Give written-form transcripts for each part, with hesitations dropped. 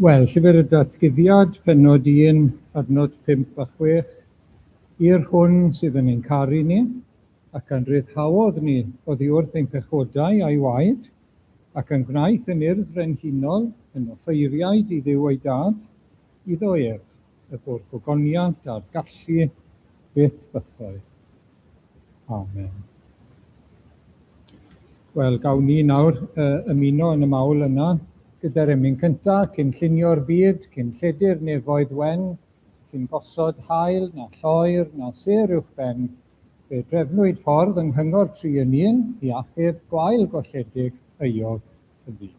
Wel, Llyfr y Datguddiad, pennod 1, adnod 5 a 6. I'r hwn sydd yn ein caru ni, ac yn rhyddhaodd ni oddi wrth ein pechodau a'i waed, ac yn gwnaeth yn urdd frenhinol yn offeiriaid i Dduw ei Dad, iddo ef, y bo'r gogoniant a'r gallu byth bythoedd. Amen. Wel, gawn ni nawr ymuno yn y mawl yna gyda'r emyn cyntaf, cyn llunio'r byd, cyn lledu'r nefoedd wen, cyn gosod haul na lloer na sêr uwch ben, fe drefnwyd ffordd yng nghyngor tri yn un i achub gwael golledig euog y ddyn.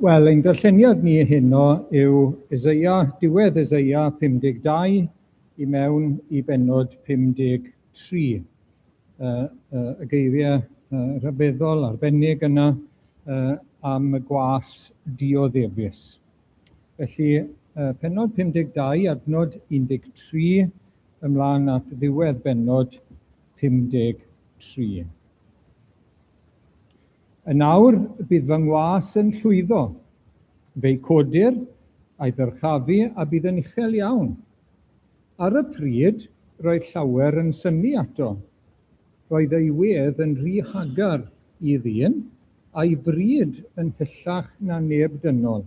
Wel, ein darlleniad ni heno yw Eseia, diwedd Eseia 52 i mewn i bennod 53. Y geiriau rhyfeddol arbennig yna am y gwas dioddefus. Felly, pennod 52, adnod 13, ymlaen at ddiwedd bennod 53. Yn awr bydd fy ngwas yn llwyddo. Fe'i codir, a'i ddyrchafu a bydd yn uchel iawn. Ar y pryd, roedd llawer yn synnu ato. Roedd ei wedd yn rhy hagar i ddyn, a'i bryd yn hyllach na neb dynol.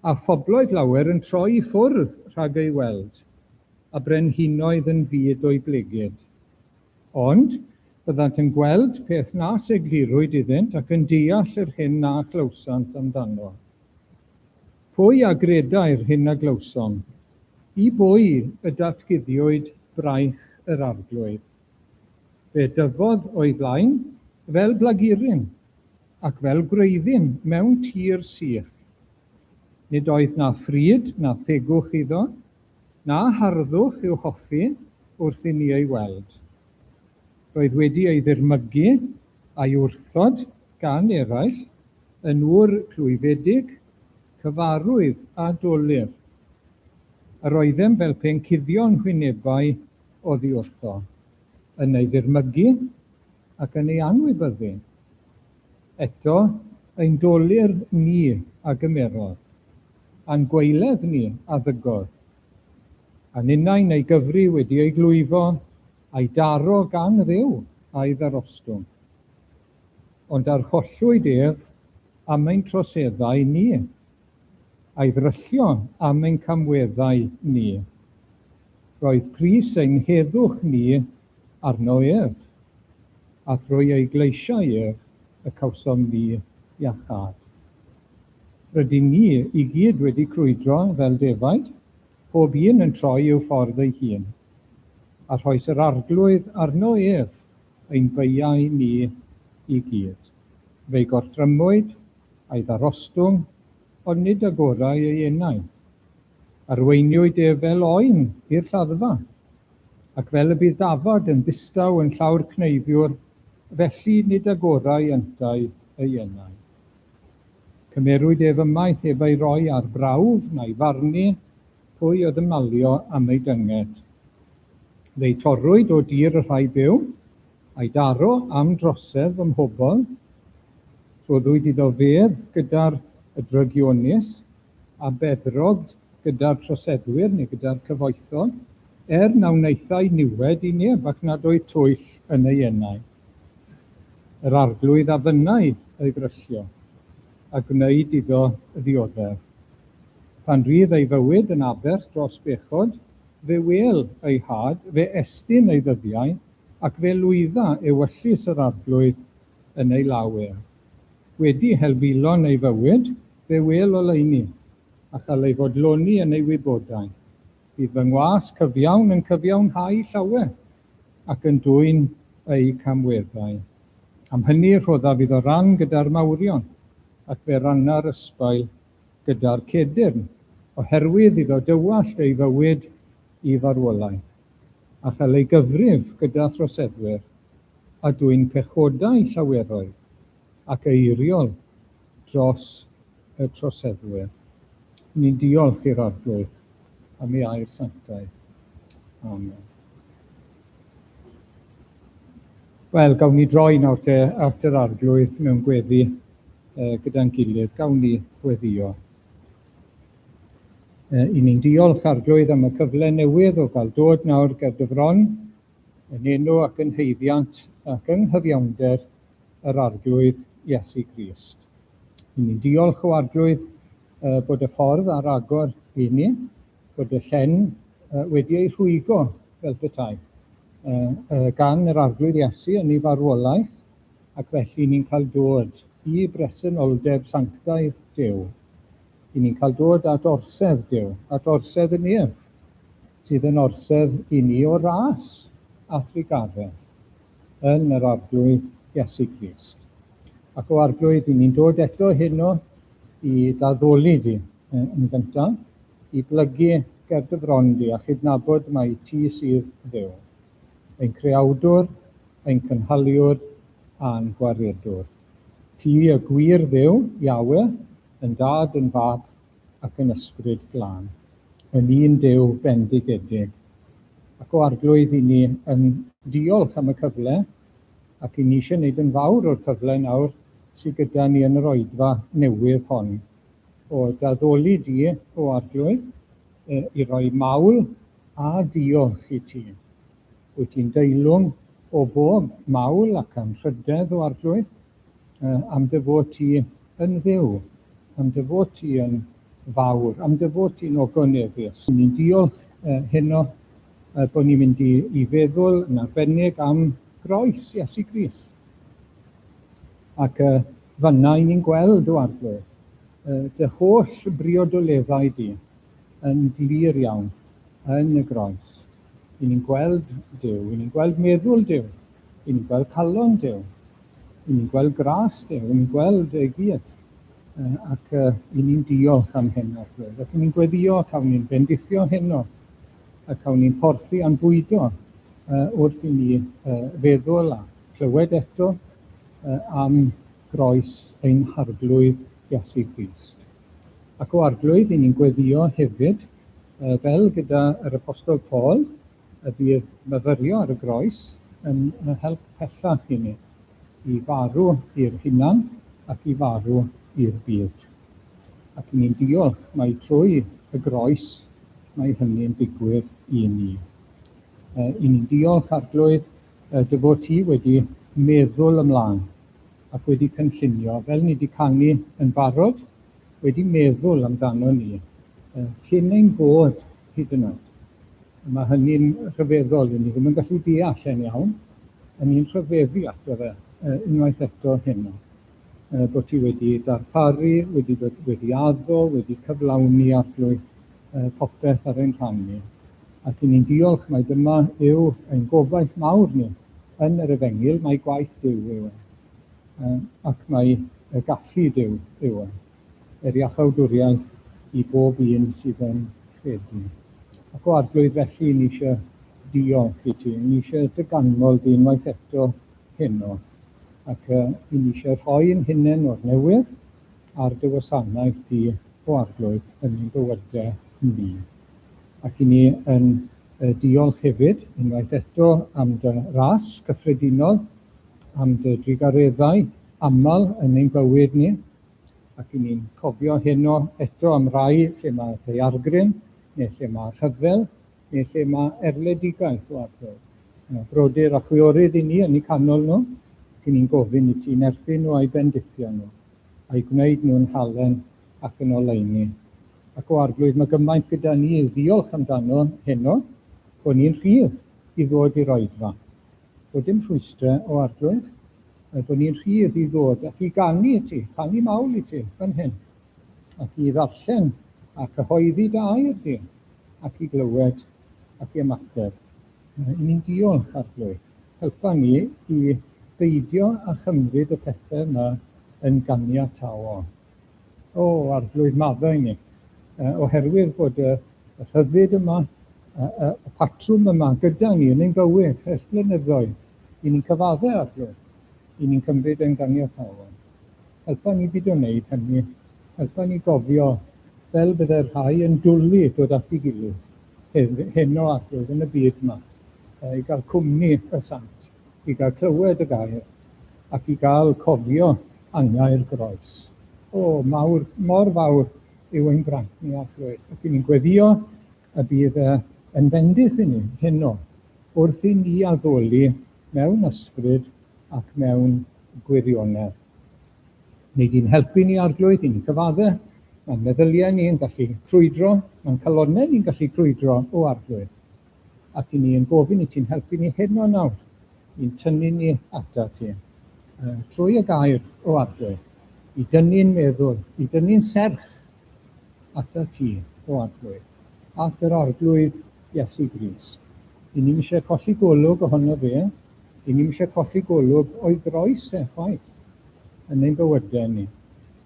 A phobloedd lawer yn troi i ffwrdd rhag ei weld, a brenhinoedd yn fud o'i blegid. Ond, byddant yn gweld peth nas eglurwyd iddynt ac yn deall yr hyn na chlywsant amdano. Pwy a gredai'r hyn a glywsom? I bwy y datguddiwyd braich yr Arglwydd? Fe dyfodd o'i flaen fel blaguryn, ac fel gwreiddyn mewn tir sych. Nid oedd na phryd na thegwch iddo, na harddwch i'w hoffi wrth i ni ei weld. Roedd wedi ei ddirmygu a'i wrthod gan eraill, yn ŵr clwyfedig, cyfarwydd a dolur. Yr oeddem fel pe'n cuddio'n hwynebau oddi wrtho, yn ei ddirmygu ac yn ei anwybyddu. Eto, ein dolur ni a gymerodd, a'n gwaeledd ni a ddygodd. A ninnau'n ei gyfri wedi ei glwyfo, a'i daro gan Dduw a'i ddarostwng. Ond archollwyd ef am ein troseddau ni, a'i ddryllio am ein camweddau ni. Roedd pris ein heddwch ni arno ef, a thrwy ei gleisiau ef y cawsom ni iachâd. Rydyn ni i gyd wedi crwydro fel defaid, pob un yn troi i'w ffordd ei hun. A rhoes yr Arglwydd arno ef ein beiau ni i gyd. Fe'i gorthrymwyd, a'i ddarostwng, ond nid agorai ei enau. Arweiniwyd ef fel oen i'r lladdfa, ac fel y bydd dafad yn ddistaw yn llaw'r cneifiwr, felly nid agorai yntau ei enau. Cymerwyd ef ymaith heb ei roi ar brawf na'i farnu pwy oedd yn malio am ei dynged. Fe'i torrwyd o dir y rhai byw, a'i daro am drosedd fy mhobl. Rhoddwyd iddo fedd gyda'r y drygionus, a beddrod gyda'r troseddwyr neu gyda'r cyfoethog, er na wnaethai niwed i neb ac nad oedd twyll yn ei enau. Yr Arglwydd a fynnai ei ddryllio, a gwneud iddo ddioddef. Pan rydd ei fywyd yn aberth dros bechod, fe wêl ei had, fe estyn ei ddyddiau, ac fe lwydda ewyllys yr Arglwydd yn ei law ef. Wedi helbulon ei fywyd, fe wêl oleuni, a chael ei fodloni yn ei wybodaeth. Bydd fy ngwas cyfiawn yn cyfiawnhau llawer, ac yn dwyn eu camweddau. Am hynny rhoddaf iddo ran gyda'r mawrion, ac fe ranna'r ysbail gyda'r cedyrn, oherwydd iddo dywallt ei fywyd i farwolaeth, a chael ei gyfrif gyda throseddwyr, a dwyn pechodau llaweroedd, ac eiriol dros y troseddwyr. Ni'n diolch i'r Arglwydd am ei air sanctaidd. Amen. Wel, gawn ni droi nawr te at yr Arglwydd mewn gweddi gyda'n gilydd. Gawn ni weddio. I ni'n diolch, Arglwydd, am y cyfle newydd o gael dod nawr ger dy fron, yn enw ac yn haeddiant ac yng nghyfiawnder yr Arglwydd Iesu Grist. I ni'n diolch o Arglwydd bod y ffordd ar agor i ni, bod y llen wedi ei rhwygo fel petai gan yr Arglwydd Iesu yn ei farwolaeth, ac felly ni'n cael dod i bresenoldeb sanctaidd Duw. I ni'n cael dod at orsedd Duw, at orsedd y nef, sydd yn orsedd i ni o ras a thrugaredd yn yr Arglwydd Iesu Grist. Ac o Arglwydd, i ni'n dod eto heno i d'addoli di yn gyntaf, i blygu ger dy fron di a chydnabod mai ti sydd Dduw, ein creawdwr, ein cynhaliwr a'n gwaredwr. Ti y gwir Dduw, Yahweh, yn Dad, yn Fab ac yn Ysbryd Glân, yn un Duw bendigedig. Ac o Arglwydd, i ni yn diolch am y cyfle ac i ni eisiau gwneud yn fawr o'r cyfle nawr sydd gyda ni yn yr oedfa newydd hon o d'addoli di, o Arglwydd, i roi mawl a diolch i ti. Wyt ti'n deilwng o bob mawl ac anrhydedd, o Arglwydd, am dy fod ti yn Dduw, am dy fod ti yn fawr, am dy fod ti'n ogoneddus. Ni'n diolch heno bod ni'n mynd i, i feddwl yn arbennig am groes Iesu Grist. Ac fanna i ni'n gweld o Arglwydd Dy holl briodoleddau di yn glir iawn yn y groes. I ni'n gweld Duw, i ni'n gweld meddwl Duw, i ni'n gweld calon Duw, i ni'n gweld gras Duw, i ni'n gweld ei gyd. Ac i ni'n diolch am hyn, Arglwydd. Ac i ni'n gweddio, cawn ni'n bendithio heno, a cawn ni'n porthi a'n bwydo wrth i ni feddwl a clywed eto am groes ein Harglwydd Iesu Grist. Ac o Arglwydd, i ni'n gweddio hefyd, fel gyda yr Apostol Paul, y bydd myfyrio ar y groes yn help pellach i ni, i farw i'r hunan ac i farw i'r byd. Ac i ni'n diolch mai trwy y groes mae hynny'n digwydd i ni. I ni'n diolch, Arglwydd, dy fod ti wedi meddwl ymlaen ac wedi cynllunio, fel ni wedi canu yn barod, wedi meddwl amdano ni cyn ein bod hyd yn oed. Mae hynny'n rhyfeddol, i ni ddim yn gallu deall e'n iawn, yn ni'n rhyfeddu ato fe unwaith eto heno. Bod ti wedi darparu, wedi, wedi addo, wedi cyflawni Arglwydd popeth ar ein rhan ni. Ac i ni'n diolch mai dyma yw ein gobaith mawr ni yn yr Efengyl, mai gwaith Duw yw e. Ac mai y gallu Duw yw e, er iachawdwriaeth i bob un sydd yn credu. Ac o Arglwydd felly, ni eisiau diolch i ti, ni eisiau dy ganmol di unwaith eto heno, ac i ni eisiau rhoi ein hunain o'r newydd ar dy wasanaeth di o Arglwydd yn ein bywydau ni. Ac i ni yn diolch hefyd unwaith eto am dy ras cyffredinol, am dy drugareddau aml yn ein bywyd ni, ac i ni'n cofio heno eto am rai lle mae daeargryn, neu lle mae rhyfel, neu lle mae erledigaeth o Arglwydd. Brodyr a chwiorydd i ni yn eu canol nhw, ac i ni'n gofyn i ti nerthu nhw a'u bendithio nhw, a'u gwneud nhw'n halen ac yn oleuni. Ac o Arglwydd, mae gymaint gyda ni i ddiolch amdano heno, bod ni'n rhydd i ddod i'r oedfa. Bod dim rhwystrau o Arglwydd, bod ni'n rhydd i ddod ac i ganu i ti, canu mawl i ti fan hyn, ac i ddarllen a cyhoeddi dy air di, ac i glywed ac i ymateb. I ni'n diolch, Arglwydd. Helpa ni i beidio â chymryd y pethau yma yn ganiataol. O, Arglwydd, maddau ni, oherwydd bod y rhyddid yma, y patrwm yma gyda ni yn ein bywyd ers blynyddoedd. I ni'n cyfadde, Arglwydd, i ni'n cymryd yn ganiataol. Helpa ni byd o wneud hynny. Helpa ni gofio fel byddai'r rhai yn dwlu dod at ei gilydd heno, Arglwydd, yn y byd yma, i gael cwmni y saint, i gael clywed y gair, ac i gael cofio angau'r groes. O, mawr, mor fawr yw ein braint ni, Arglwydd. Ac i ni'n gweddio y bydd yn fendith i ni heno, wrth i ni addoli mewn ysbryd ac mewn gwirionedd. Nei di'n helpu ni, Arglwydd, i ni'n cyfadde, mae'n meddyliau ni yn gallu crwydro, mae'n calonnau ni'n gallu crwydro, o Arglwydd. Ac i ni yn gofyn i ti'n helpu ni heno nawr, i'n tynnu ni ata ti, trwy y gair, o Arglwydd, i dynnu'n meddwl, i dynnu'n serch ata ti, o Arglwydd, at yr Arglwydd Iesu Grist. I ni'm eisiau colli golwg ohono fe, i ni'm eisiau colli golwg o'i groes e chwaith yn ein bywydau ni.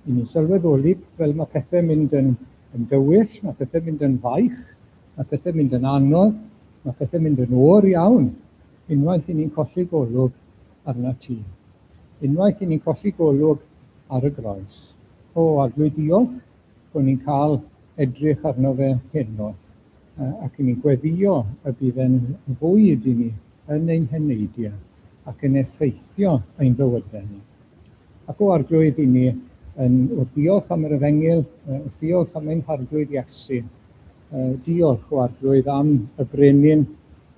I ni'n sylweddoli fel mae pethau'n mynd yn, yn dywyll, mae pethau'n mynd yn faich, mae pethau'n mynd yn anodd, mae pethau'n mynd yn oer iawn, unwaith i ni'n colli golwg arna ti. Unwaith i ni'n colli golwg ar y groes. O, Arglwydd, diolch bod ni'n cael edrych arno fe heno, ac i ni'n gweddio y bydd e'n fwyd i ni yn ein heneidiau ac yn effeithio ein bywydau ni. Ac o Arglwydd i ni yn wrth ddiolch am yr Efengyl, wrth ddiolch am ein Harglwydd Iesu, diolch o Arglwydd am y brenin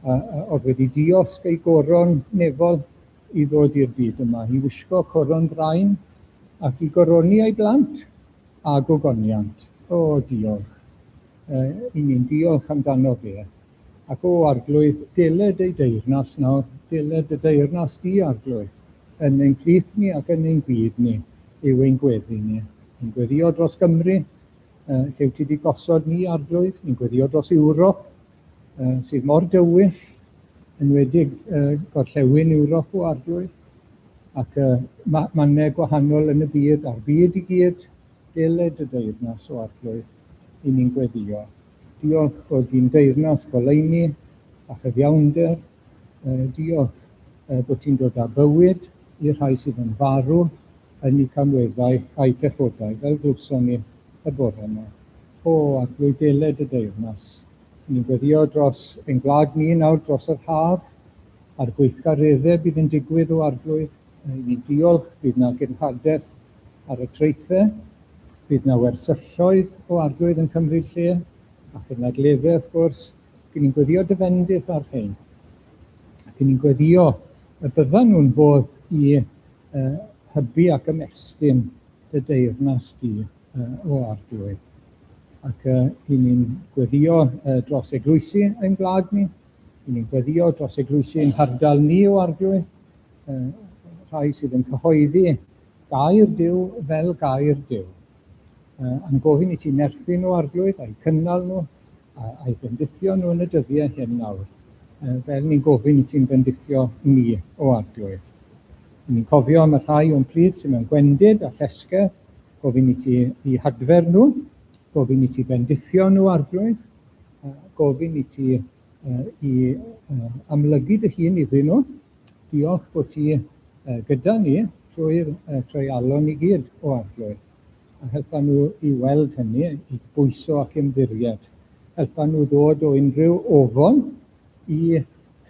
oedd wedi diosg ei goron nefol i ddod i'r byd yma, i wisgo coron ddrain ac i goroni ei blant a gogoniant. O, diolch. I ni'n diolch amdano fe. Ac o, Arglwydd, deled ei deyrnas nawr, deled y deyrnas di, Arglwydd, yn ein plith ni ac yn ein byd ni, yw ein gweddi ni. Ni'n gweddio dros Gymru, lle wyt ti wedi gosod ni, Arglwydd. Ni'n gweddio dros Ewrop, sydd mor dywyll, enwedig gorllewin Ewrop o Arglwydd, ac mannau gwahanol yn y byd, a'r byd i gyd, deled y deyrnas o Arglwydd, i ni'n gweddio. Diolch bod di'n deyrnas goleuni a chyfiawnder. Diolch bod ti'n dod â bywyd i'r rhai sydd yn farw yn eu camweddau a'u pechodau, fel glywson ni y bore yma. O, Arglwydd, deled y deyrnas. Ni'n gweddio dros ein gwlad ni nawr dros yr haf a'r gweithgareddau bydd yn digwydd o Arglwydd. Ni'n diolch, bydd na genhadaeth ar y traethau, bydd na wersylloedd o Arglwydd yn cymryd lle, a chynadleddau wrth gwrs. Ac ni'n gweddio dy fendith ar rhein. Ac ni'n gweddio y byddan nhw'n fodd i hybu ac ymestyn dy deyrnas di o Arglwydd. Ac i ni'n gweddio dros eglwysi ein gwlad ni, i ni'n gweddio dros eglwysi ein hardal ni o Arglwydd, rhai sydd yn cyhoeddi gair Duw fel gair Duw. A'n gofyn i ti nerthu nhw, Arglwydd, a'u cynnal nhw, a'u bendithio nhw yn y dyddiau hyn nawr, fel ni'n gofyn i ti'n bendithio ni, o Arglwydd. Ni'n cofio am y rhai o'n plith sydd mewn gwendid a llesgedd, gofyn i ti i hadfer nhw, gofyn i ti bendithio nhw, Arglwydd, gofyn i ti i amlygu dy hun iddyn nhw. Diolch bod ti gyda ni trwy'r treialon i gyd, o Arglwydd. A helpa nhw i weld hynny, i bwyso ac ymddiried. Helpa nhw ddod o unrhyw ofon i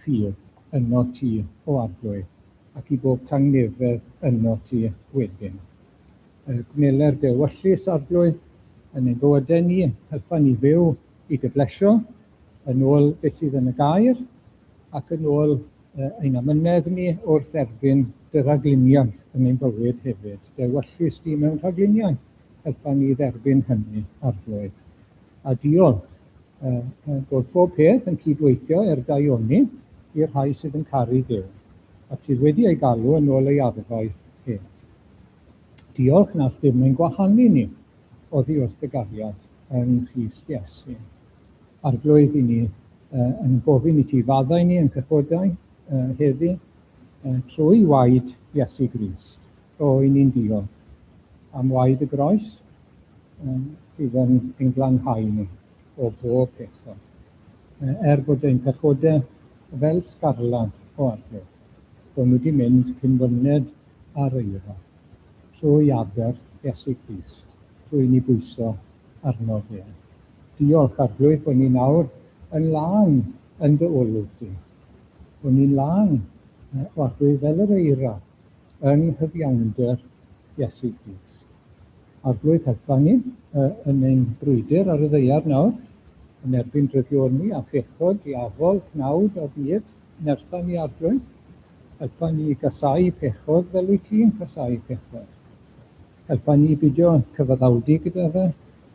ffydd yno ti, o Arglwydd, ac i bob tangnefedd yno ti wedyn. Gwneler dy ewyllys, Arglwydd, yn ein bywydau ni, helpa ni fyw i dy blesio, yn ôl beth sydd yn y gair, ac yn ôl ein amynedd ni wrth dderbyn dy ragluniaeth yn ein bywyd hefyd. Dy ewyllys di mewn rhagluniaeth, helpa ni dderbyn hynny, Arglwydd. A diolch bod pob peth yn cydweithio er daioni i'r rhai sydd yn caru Duw, ac sydd wedi ei galw yn ôl ei arfaeth ef. Diolch na all dim ein gwahanu ni oddi wrth dy gariad yng Nghrist Iesu. Arglwydd, i ni yn gofyn i ti faddau ni yn pechodau heddi trwy waed Iesu Grist. O, i ni'n diolch am waed y groes sydd yn ein glanhau ni o bob pechod. Er bod ein pechodau fel sgarlad o Arglwydd, bod nhw wedi mynd cyn fyned ar eira, trwy aberth Iesu Grist, trwy ni bwyso arno fe. Diolch, Arglwydd, bod ni nawr yn lân yn dy olwg di. Bod ni'n lân, o Arglwydd, fel yr eira, yng nghyfiawnder Iesu Grist. Arglwydd, helpa ni yn ein brwydr ar y ddaear nawr, yn erbyn drygioni a phechod, diafol, cnawd a byd. Nertha ni, Arglwydd. Helpa ni i gasáu pechod fel wyt ti'n casáu pechod. Helpa ni i beidio cyfaddawdu gyda fe,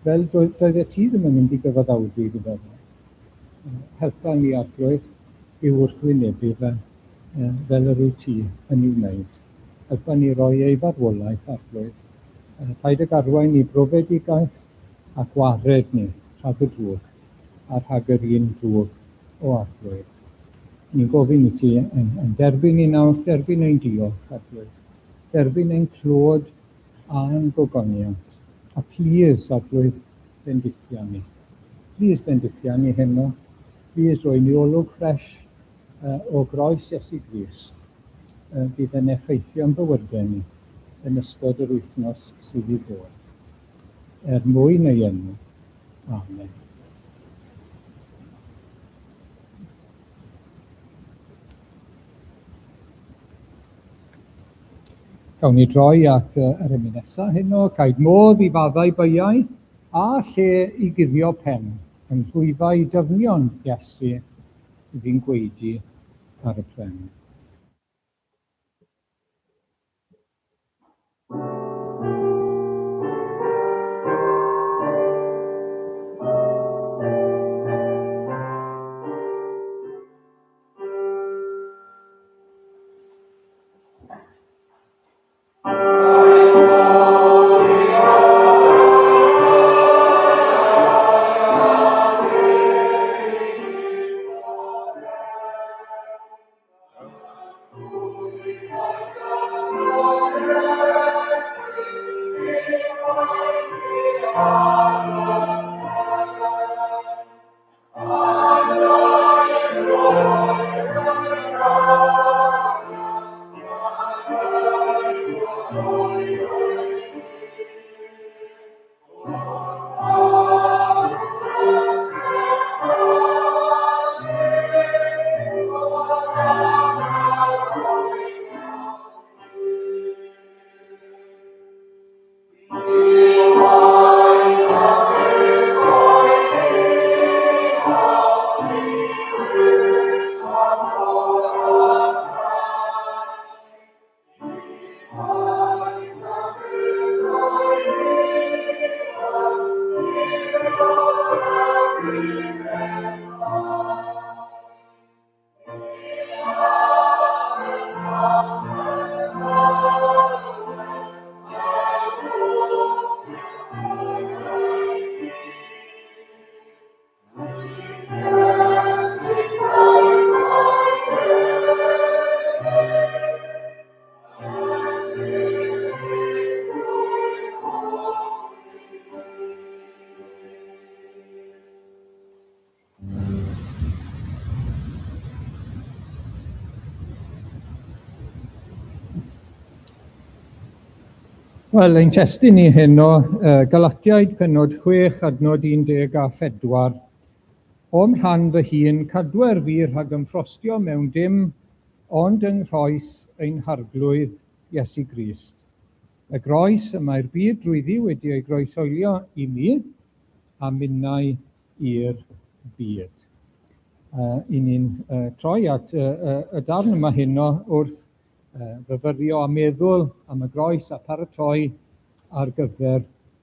fel doeddet ti ddim yn mynd i gyfaddawdu gyda fe. Helpa ni, Arglwydd, i'w wrthwynebu fe, fel yr wyt ti yn ei wneud. Helpa ni roi ei farwolaeth, Arglwydd. Paid ag arwain ni brofedigaeth a gwared ni rhag y drwg a rhag yr un drwg, o Arglwydd. Ni'n gofyn i ti yn, yn derbyn ni nawr, derbyn ein diolch, Arglwydd. Derbyn ein clod a'n gogoniant. A plîs, Arglwydd, bendithia ni. Plîs bendithia ni heno. Plîs roi ni olwg ffresh o groes Iesu Grist fydd yn effeithio'n bywydau ni yn ystod yr wythnos sydd i ddod. Er mwyn ei enw. Amen. Gawn ni droi at yr emyn nesaf heno. Caed modd i faddau beiau a lle i guddio pen yng nghlwyfau dyfnion Iesu fi'n gwaedu ar y pren. Wel, ein testun ni heno, Galatiaid pennod 6, adnod 14. O'm rhan fy hun, cadwer fi rhag ymffrostio mewn dim, ond yng nghroes ein Harglwydd Iesu Grist. Y groes y mae'r byd drwyddi wedi ei groeshoelio i mi, a minnau i'r byd. I ni'n troi at y darn yma heno wrth fyfyrio a meddwl am y groes a paratoi ar gyfer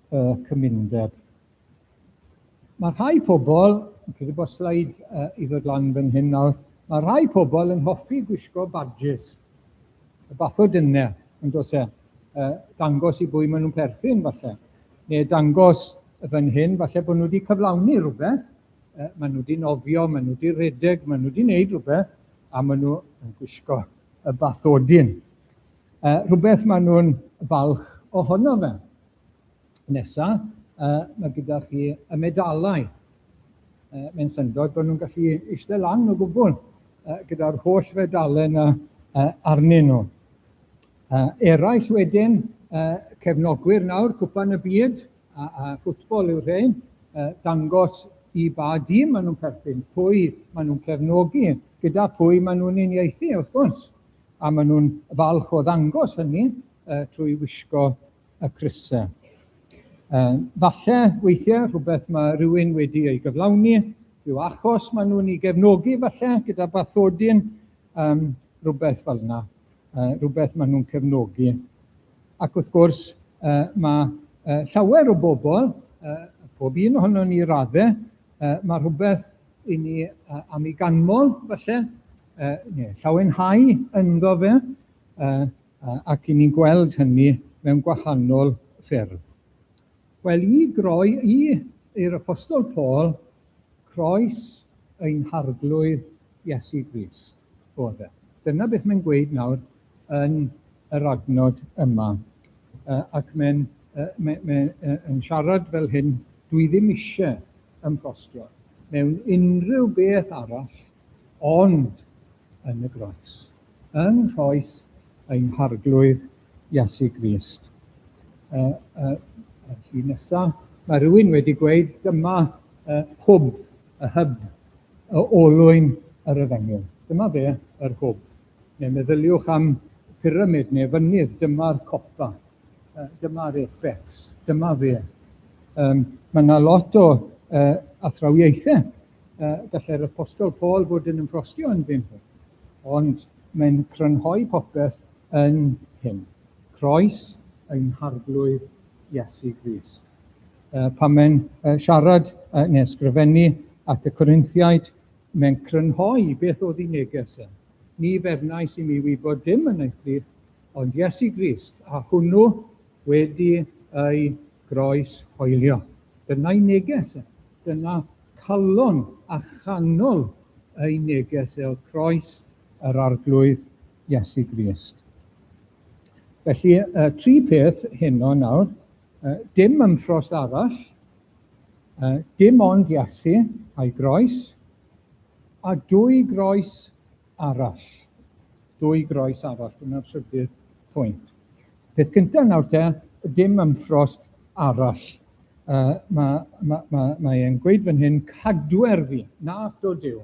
y cymundeb. Mae rhai pobl, yn credu bod sleid i ddod lan fan hyn nawr, mae rhai pobl yn hoffi gwisgo badges, y bathodynnau, yn does e, dangos i bwy maen nhw'n perthyn falle, neu dangos fan hyn falle bod nhw wedi cyflawni rhywbeth, maen nhw wedi nofio, maen nhw wedi rhedeg, maen nhw wedi gwneud rhywbeth, a maen nhw yn gwisgo y bathodyn. Rhywbeth maen nhw'n falch ohono fe. Nesa, mae gyda chi y medalau. Mae'n syndod bod nhw'n gallu eistedd lan o gwbl gyda'r holl fedalau yna arnyn nhw. Eraill wedyn, cefnogwyr nawr, Cwpan y Byd a ffwtbol yw'r rhain, dangos i ba dîm maen nhw'n perthyn, pwy maen nhw'n cefnogi, gyda pwy maen nhw'n uniaethu, wrth gwrs. A maen nhw'n falch o ddangos hynny trwy wisgo y crysau. Falle, weithiau, rhywbeth mae rhywun wedi ei gyflawni, rhyw achos maen nhw'n ei gefnogi falle gyda bathodyn, rhywbeth fel yna, rhywbeth maen nhw'n cefnogi. Ac wrth gwrs, mae llawer o bobl, pob un ohono ni raddau, mae rhywbeth i ni am ei ganmol falle, neu llawenhau ynddo fe, Ac i ni'n gweld hynny mewn gwahanol ffyrdd. Wel, i groi, i i'r Apostol Paul, croes ein Harglwydd Iesu Grist oedd e. Dyna beth mae'n gweud nawr yn yr adnod yma. Ac mae'n mae, mae, yn siarad fel hyn, dwi ddim eisiau ymffrostio mewn unrhyw beth arall ond yn y groes. Yng nghroes ein Harglwydd Iesu Grist. Y llun nesa, mae rhywun wedi gweud dyma hwb, y hyb, y olwyn yr efengyl. Dyma fe, yr hwb. Neu meddyliwch am pyramid neu fynydd, dyma'r copa, dyma'r apex, dyma fe. Mae yna lot o athrawiaethau gallai'r Apostol Paul fod yn ymffrostio ynddyn nhw, ond mae'n crynhoi popeth yn hyn, croes ein Harglwydd Iesu Grist. Pan mae'n siarad neu ysgrifennu at y Corinthiaid, mae'n crynhoi beth oedd ei neges e. Ni fernais i mi wybod dim yn eich plith, ond Iesu Grist, a hwnnw wedi ei groes hoelio. Dyna'i neges e. Dyna calon a chanol ei neges e oedd croes yr Arglwydd Iesu Grist. Felly, tri peth heno nawr. Dim ymffrost arall, dim ond Iesu a'i groes, a dwy groes arall. Dwy groes arall, dyna'r trydydd pwynt. Peth cyntaf nawr te, dim ymffrost arall. Mae ma, ma, mae e'n gweud fan hyn, cadwer fi, na do Duw,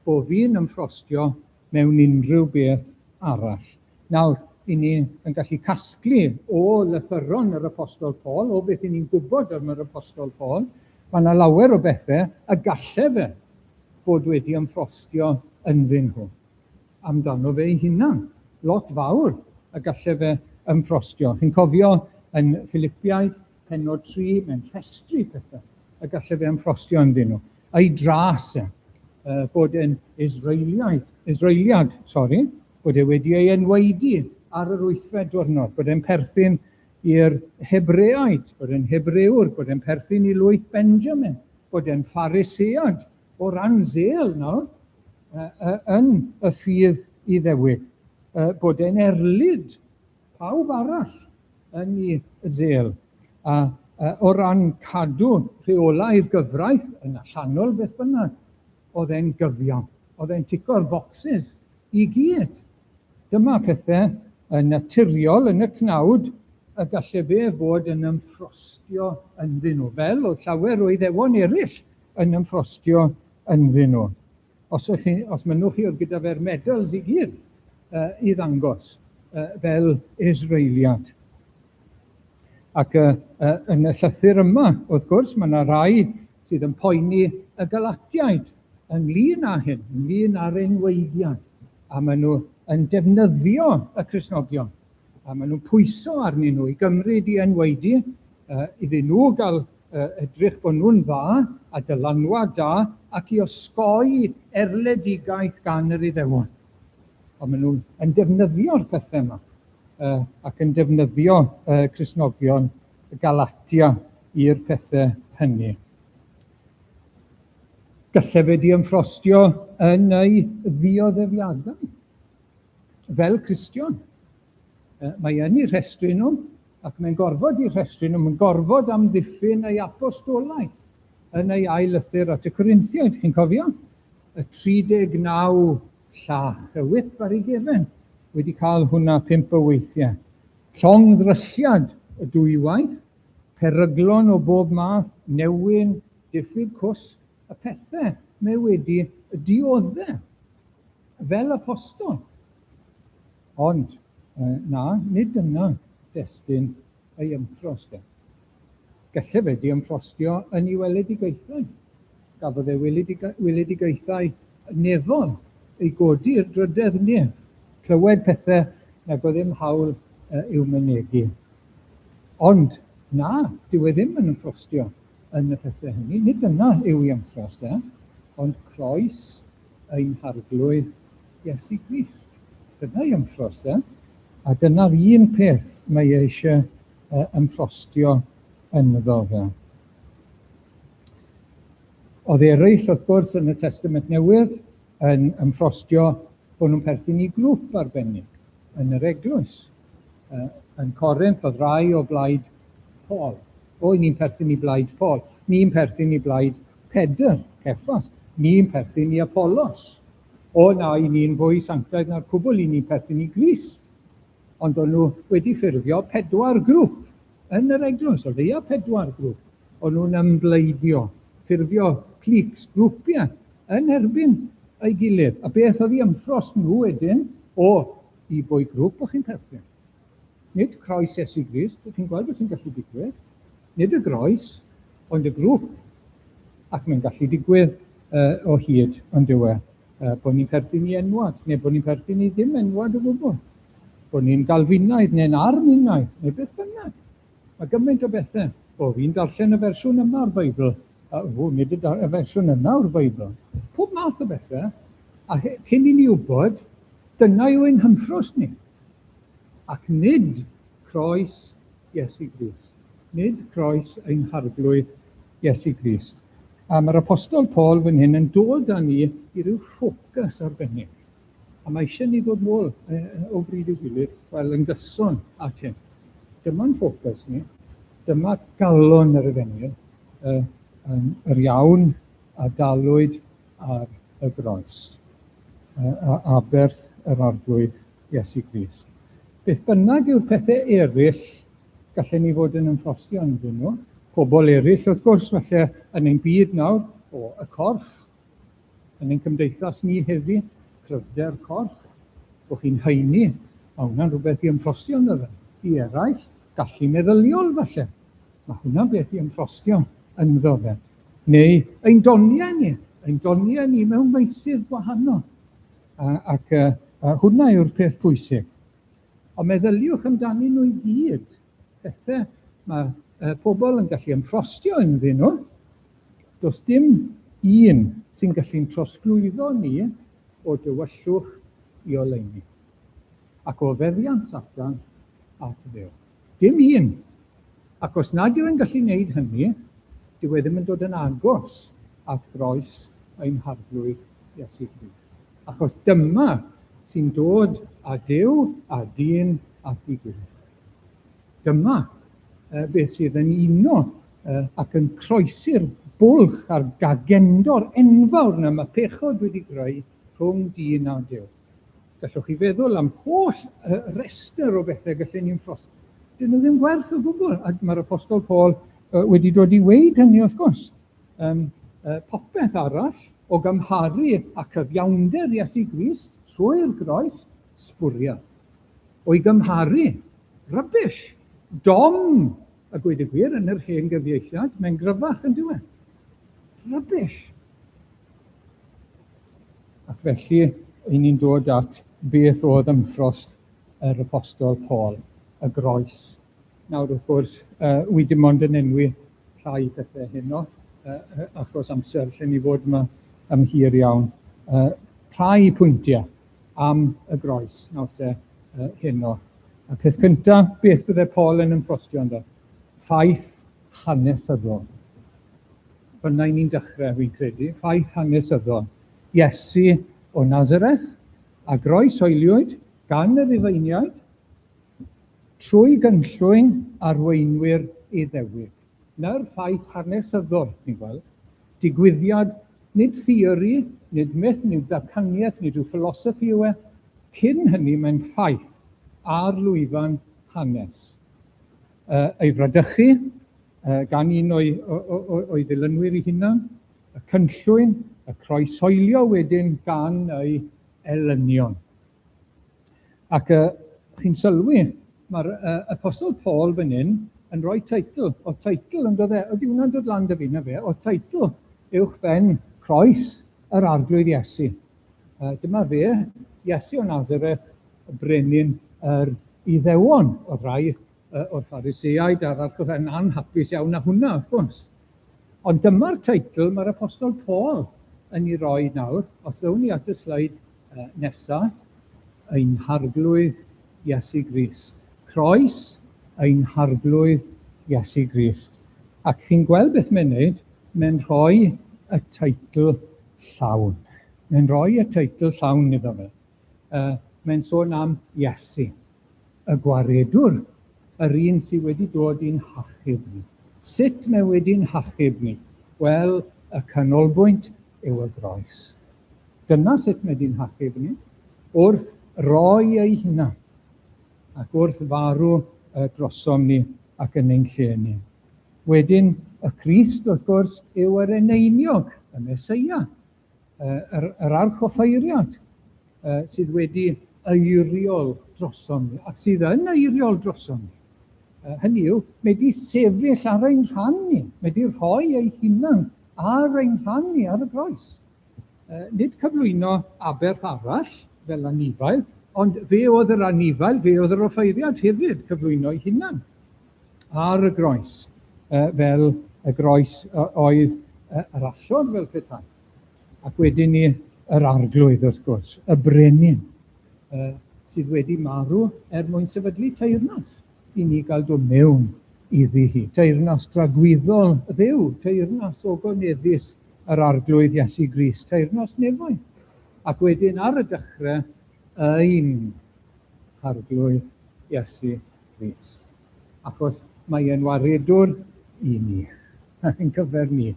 bo fi'n ymffrostio mewn unrhyw beth arall. Nawr, i ni yn gallu casglu o lythyron yr Apostol Paul, o beth i ni'n gwybod am yr Apostol Paul, mae yna lawer o bethau y galle fe fod wedi ymffrostio ynddyn nhw. Amdano fe ei hunan. Lot fawr y galle fe ymffrostio. Chi'n cofio yn Philipiaid, pennod 3, mae'n rhestru pethau y galle fe ymffrostio ynddyn nhw. Ei dras e, bod e'n Israeliaid, Israeliad, sori, bod e wedi ei enwaedu ar yr wythfed diwrnod, bod e'n perthyn i'r Hebreaid, bod e'n Hebrewr, bod e'n perthyn i lwyth Benjamin, bod e'n Pharisead o ran zel nawr, yn y ffydd Iddewig, bod e'n erlid pawb arall yn ei zel, a o ran cadw rheolau'r gyfraith yn allanol beth bynnag, oedd e'n gyfiawn, oedd e'n tico'r boxes i gyd. Dyma pethau yn naturiol yn y cnawd y gallai fe fod yn ymffrostio ynddyn nhw, fel oedd llawer o Iddewon eraill yn ymffrostio ynddyn nhw. Os, chi, os mynnwch chi, oedd gyda fe'r medals i gyd i ddangos fel Israeliad. Ac yn y llythyr yma, wrth gwrs, mae yna rai sydd yn poeni y Galatiaid ynglyn â hyn, ynglyn â'r enwaediad, a maen nhw yn defnyddio y Cristnogion, a maen nhw'n pwyso arnyn nhw i gymryd i enwaedu, iddyn nhw gael edrych bod nhw'n dda a dylanwad da ac i osgoi erledigaeth gan yr Iddewon. Ond maen nhw'n yn defnyddio'r pethau yma ac yn defnyddio Cristnogion Galatia i'r pethau hynny. Gallai fe di ymffrostio yn ei ddioddefiadau fel Cristion. Mae yn eu rhestru nhw, ac mae'n gorfod eu rhestru nhw, mae'n gorfod amddiffyn ei apostolaeth yn ei ail lythyr at y Corinthiaid, chi'n cofio? Y 39 llach, y whip ar ei gefen, wedi cael hwnna pump o weithiau. Llong ddrylliad y dwywaith, peryglon o bob math, newyn, diffyg cwsg, y pethau mae wedi diodde fel apostol. Ond, na, nid dyna destun ei ymffrost e. Gallai fe di ymffrostio yn ei weledigaethau. Gafodd e weledigaethau nefol ei godi i'r drydedd nef, clywed pethau nag oedd ddim hawl i'w mynegi. Ond, na, dyw e ddim yn ymffrostio yn y pethau hynny. Nid dyna yw ei ymffrost e, ond croes ein Harglwydd Iesu Grist. Dyna ei ymffrost e. A dyna'r un peth mae e eisiau ymffrostio ynddo fe. Oedd eraill, wrth gwrs, yn y Testament Newydd yn ymffrostio bod nhw'n perthyn i grŵp arbennig yn yr eglwys. Yn Corinth, oedd rai o blaid Paul. O, ni'n perthyn i blaid Paul. Ni'n perthyn i blaid Pedr, Ceffas. Ni'n perthyn i Apollos. O na, i ni'n fwy sanctaidd na'r cwbl, i ni'n perthyn i Grist. Ond o'n nhw wedi ffurfio pedwar grŵp yn yr eglwys, o leia pedwar grŵp. O'n nhw'n ymbleidio, ffurfio cliques, grwpiau, yn erbyn ei gilydd. A beth oedd i ymffrost nhw wedyn? O, i bwy grŵp o'ch chi'n perthyn? Nid croes Iesu Grist, chi'n gweld beth sy'n gallu digwydd. Nid y groes, ond y grŵp. Ac mae'n gallu digwydd o hyd, ond yw e, bod ni'n perthyn i enwad, neu bod ni'n perthyn i ddim enwad o gwbl. Bod ni'n Galfinaidd neu'n Arminaidd, neu beth bynnag. Mae gymaint o bethau. O, fi'n darllen y fersiwn yma o'r Beibl. O, nid y, y fersiwn yna o'r Beibl. Pob math o bethau. A cyn i ni wybod, dyna yw ein hymffrost ni. Ac nid croes Iesu Grist. Nid croes ein Harglwydd Iesu Grist. A mae'r Apostol Paul fan hyn yn dod â ni i ryw ffocws arbennig. A mae eisiau ni ddod nôl o bryd i'w gilydd, wel, yn gyson at hyn. Dyma'n ffocws ni. Dyma galon yr efengyl, yr iawn a dalwyd ar y groes, a aberth yr Arglwydd Iesu Grist. Beth bynnag yw'r pethau eraill gallen ni fod yn ymffrostio ynddyn nhw, pobl eraill wrth gwrs, falle yn ein byd nawr, o y corff, Yn ein cymdeithas ni heddi, cryfder corff, bod chi'n haenu, mae hwnna'n rhywbeth i ymffrostio ynddo fe. I eraill, gallu meddyliol falle, mae hwnna'n beth i ymffrostio ynddo fe. Neu ein doniau ni, ein doniau ni mewn meysydd gwahanol. A, ac uh, a hwnna yw'r peth pwysig. Ond meddyliwch amdanyn nhw i gyd. Pethau mae uh, pobl yn gallu ymffrostio ynddyn nhw, Does dim un sy'n gallu'n trosglwyddo ni o dywyllwch i oleuni, ac o feddiant Satan at Dduw. Dim un! Ac os nad yw e'n gallu wneud hynny, dyw e ddim yn dod yn agos at groes ein Harglwydd Iesu Grist. Achos dyma sy'n dod â Duw a dyn at ei gilydd. Dyma beth sydd yn uno ac yn croesi'r bwlch a'r gagendor enfawr 'na mae pechod wedi greu rhwng dyn a Duw. Gallwch chi feddwl am holl restr o bethau gallen ni'n ffros. Dyn nhw ddim gwerth o gwbl, a mae'r Apostol Paul wedi dod i weud hynny wrth gwrs. Um, popeth arall o gymharu â cyfiawnder Iesu Grist trwy'r groes, sbwriel. O'i gymharu, rubbish, dom, a gweud y gwir, yn yr hen gyfieithiad, mae'n gryfach yn dyw e. Rubbish. Ac felly, i ni'n dod at beth oedd ymffrost yr Apostol Paul, y groes. Nawr, wrth gwrs, uh, wi dim ond yn enwi rhai pethau heno, uh, achos amser lle ni fod yma am hir iawn. Uh, rhai pwyntiau am y groes nawr te heno. Y peth cyntaf, beth bydde Paul yn ymffrostio ynddo? Ffaith hanesyddol. Fyna i ni'n dechrau, fi'n credu. Ffaith hanesyddol. Iesu o Nazareth, a groes hoeliwyd gan y Rufeiniaid trwy gynllwyn arweinwyr Iddewig. 'Na'r ffaith hanesyddol, ni'n gweld. Digwyddiad, nid theori, nid myth, nid damcaniaeth, nid rhyw philosophy yw e. Cyn hynny, mae'n ffaith ar lwyfan hanes. Uh, ei fradychu uh, gan un o'i, o'i ddilynwyr ei hunan, y cynllwyn, y croeshoelio wedyn gan ei elynion. Ac uh, chi'n sylwi, mae'r uh, Apostol Paul fan hyn yn rhoi teitl. Oedd teitl yn dod e, ydy hwnna'n dod lan dy fi na fe, oedd teitl uwch ben croes yr Arglwydd Iesu. Uh, dyma fe, Iesu o Nazareth, y brenin yr Iddewon. Oedd rai uh, o'r Phariseaid a'r archodd yn anhapus iawn â hwnna, wrth gwrs. Ond dyma'r teitl mae'r Apostol Paul yn ei roi nawr. Os ddown ni at y sleid nesa, ein Harglwydd Iesu Grist. Croes ein Harglwydd Iesu Grist. Ac chi'n gweld beth mae'n neud? Mae'n rhoi y teitl llawn. Mae'n rhoi y teitl llawn iddo fe. Uh, mae'n sôn am Iesu, y gwaredwr, yr un sydd wedi dod i'n hachub ni. Sut mae wedi'n hachub ni? Wel, y canolbwynt yw y groes. Dyna sut mae di'n hachub ni, wrth roi ei hunan ac wrth farw drosom ni ac yn ein lle ni. Wedyn, y Crist, wrth gwrs, yw yr eneiniog, y Meseia, yr, yr archoffeiriad sydd wedi eiriol drosom ni, ac sydd yn eiriol drosom ni. Hynny yw, mae wedi sefyll ar ein rhan ni, mae wedi rhoi ei hunan ar ein rhan ni ar y groes. Nid cyflwyno aberth arall fel anifail, ond fe oedd yr anifail, fe oedd yr offeiriad hefyd, cyflwyno ei hunan ar y groes, fel y groes oedd yr allor fel petai. Ac wedyn ni yr arglwydd wrth gwrs, y brenin, sydd wedi marw er mwyn sefydlu teyrnas i ni gael dod mewn iddi hi. Teyrnas dragwyddol Dduw, teyrnas ogoneddus yr Arglwydd Iesu Grist, teyrnas nefoedd. Ac wedyn ar y dechrau, Ein Harglwydd Iesu Grist. Achos mae e'n waredwr i ni, ar ein cyfer ni.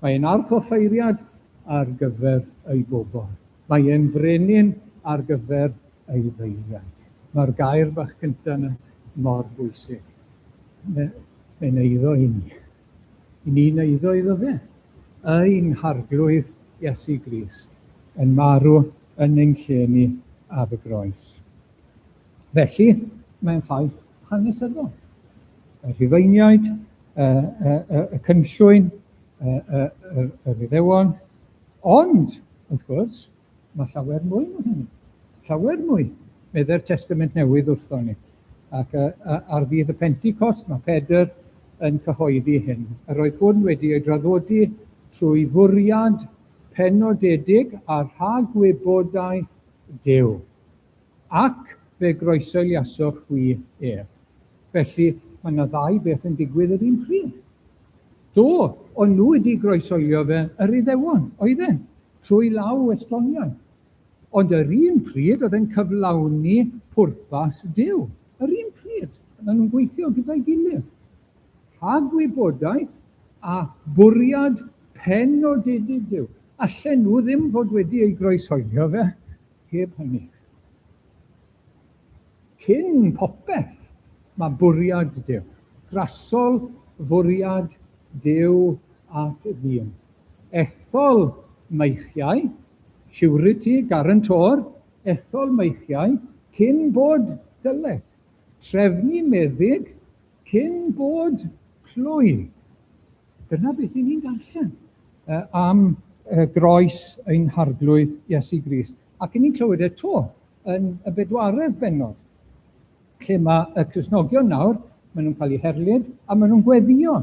Mae e'n archoffeiriad ar gyfer ei bobl. Mae e'n frenin ar gyfer ei ddeiliaid. Mae'r gair bach cyntaf yna mor bwysig. Mae'n eiddo i ni. I ni'n eiddo iddo fe. Ein Harglwydd Iesu Grist yn marw yn ein lle ni ar y groes. Felly, mae'n ffaith hanesyddol. Y Rhufeiniaid, y, y, y, y cynllwyn, y, y, y, yr Iddewon, ond, wrth gwrs, mae llawer mwy na hynny. Llawer mwy, meddai'r Testament Newydd wrthon ni. Ac ar ddydd y Pentecost mae Pedr yn cyhoeddi hyn. Yr oedd hwn wedi ei draddodi trwy fwriad penodedig a rhagwybodaeth Duw. Ac fe groesoeliasoch chwi ef. Felly, mae yna ddau beth yn digwydd yr un pryd. Do, o'n nhw wedi groesoelio fe yr Iddewon, oedden, trwy law estroniaid. Ond yr un pryd oedd e'n cyflawni pwrpas Duw. Yr un pryd, oedden nhw'n gweithio gyda'i gilydd. Rhagwybodaeth a bwriad penodedig Duw. Allen nhw ddim fod wedi ei groeshoelio fe heb hynny. Cyn popeth, mae bwriad Duw. Grasol fwriad Duw at ddyn. Ethol meichiau, surety, guarantor, ethol meichiau cyn bod dyled. Trefnu meddyg cyn bod plwy. Dyna beth i ni'n darllen am groes ein Harglwydd Iesu Grist. Ac i ni'n clywed e 'to yn y bedwaredd bennod, lle mae y Cristnogion nawr, maen nhw'n cael eu herlid a maen nhw'n gweddïo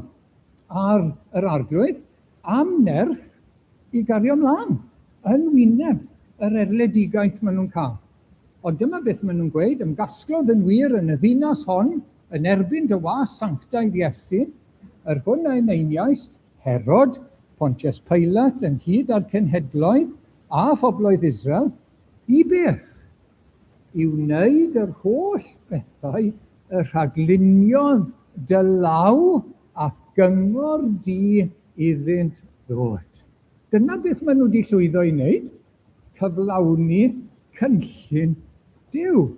ar yr Arglwydd am nerth i gario mlaen yn wyneb yr erledigaeth maen nhw'n cael. Ond dyma beth maen nhw'n gweud, Ymgasglodd yn wir yn y ddinas hon yn erbyn dy was sanctaidd Iesu, yr hwn a eneiniaist, Herod, Pontius Pilate, ynghyd â'r cenhedloedd a phobloedd Israel, i beth? I wneud yr holl bethau y rhagluniodd dy law a'th gyngor di iddynt ddod. Dyna beth maen nhw wedi llwyddo i wneud, cyflawni cynllun Duw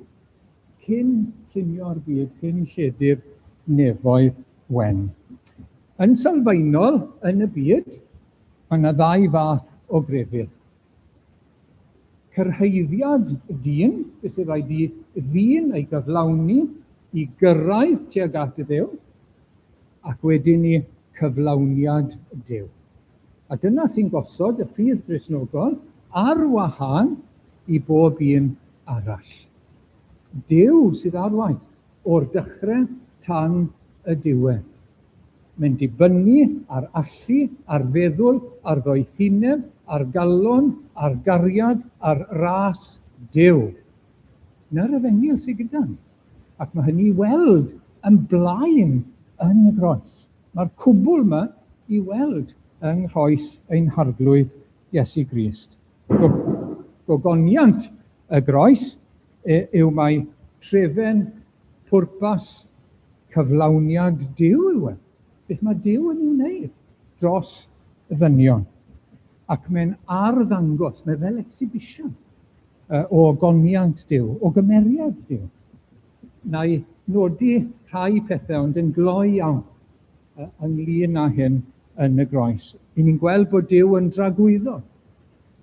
cyn llunio'r byd, cyn lledu'r nefoedd wen. Yn sylfaenol yn y byd, mae yna ddau fath o grefydd. Cyrhaeddiad dyn, beth sydd rhaid i ddyn ei gyflawni i gyrraedd tuag at Dduw, ac wedyn ni cyflawniad Duw. A dyna sy'n gosod y ffydd Gristnogol ar wahân i bob un arall. Duw sydd ar waith o'r dechrau tan y diwedd. Mae'n dibynnu ar allu, ar feddwl, ar ddoethineb, ar galon, ar gariad, ar ras Duw. Na'r efengyl sydd gyda ni. Ac mae hynny i weld yn blaen yn y groes. Mae'r cwbl yma i weld yng nghroes ein Harglwydd Iesu Grist. Gogoniant y groes yw mai trefen pwrpas cyflawniad Duw yw e. Beth mae Duw yn ei wneud dros ddynion. Ac mae'n arddangos, mae fel exhibition o ogoniant Duw, o gymeriad Duw. Na i nodi rhai pethau ond yn gloi iawn ynglyn â hyn yn y groes. I ni'n gweld bod Duw yn dragwyddo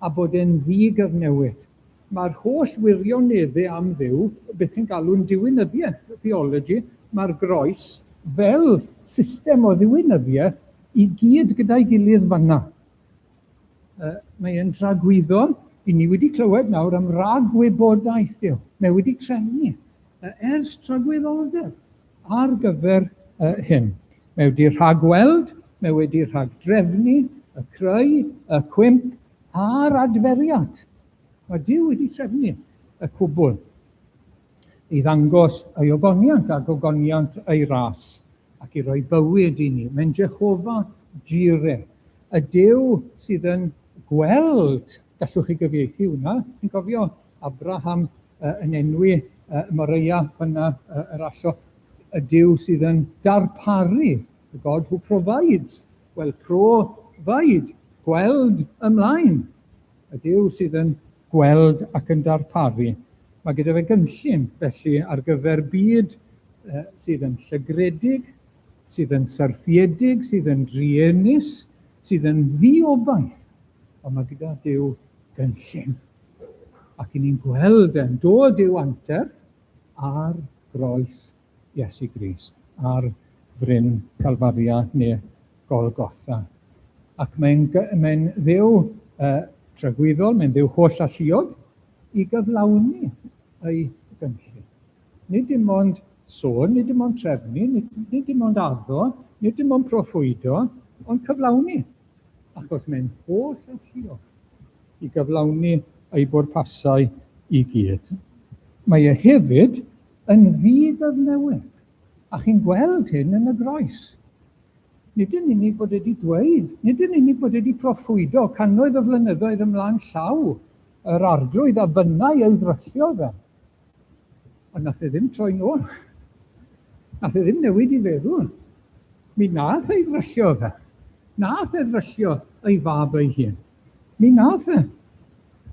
a bod e'n ddigyfnewid. Mae'r holl wirioneddu am Dduw, beth chi'n galw'n diwinyddiaeth, theology, mae'r groes fel system o ddiwinyddiaeth i gyd gyda'i gilydd fanna. Mae e'n dragwyddol. I ni wedi clywed nawr am ragwybodaeth Duw. Mae wedi trefnu ers tragwyddoldeb ar gyfer hyn. Mae wedi rhagweld, mae wedi rhagdrefnu y creu, y cwymp a'r adferiad. Mae Duw wedi trefnu y cwbl i ddangos ei ogoniant a gogoniant ei ras ac i roi bywyd i ni. Mae'n Jehofa Jireh, y Duw sydd yn gweld, gallwch chi gyfieithu hwnna, chi'n cofio Abraham yn enwi Moreia fyna yr allo, y Duw sydd yn darparu, the God who provides. Wel, provide, gweld ymlaen. Y Duw sydd yn gweld ac yn darparu. Mae gyda fe gynllun, felly, ar gyfer byd sydd yn llygredig, sydd yn syrthiedig, sydd yn druenus, sydd yn ddiobaith. Ond mae gyda Duw gynllun. Ac i ni'n gweld e'n dod i'w anterth ar groes Iesu Grist, ar fryn Calfaria neu Golgotha. Ac mae'n mae Dduw tragwyddol, mae'n Dduw holl alluog i gyflawni ei gynllun. Nid dim ond sôn, nid dim ond trefnu, nid, nid dim ond addo, nid dim ond proffwydo, ond cyflawni. Achos mae'n holl alluog i gyflawni ei bwrpasau i gyd. Mae e hefyd yn ddi-gyfnewid, a chi'n gweld hyn yn y groes. Nid yn unig bod wedi dweud, nid yn unig bod wedi proffwydo cannoedd o flynyddoedd ymlaen llaw yr arglwydd a fynnai ei ddryllio fe, ond nath e ddim troi nôl. Nath e ddim newid i feddwl. Mi nath ei ddryllio fe. Nath e ddryllio ei fab ei hun. Mi nath e.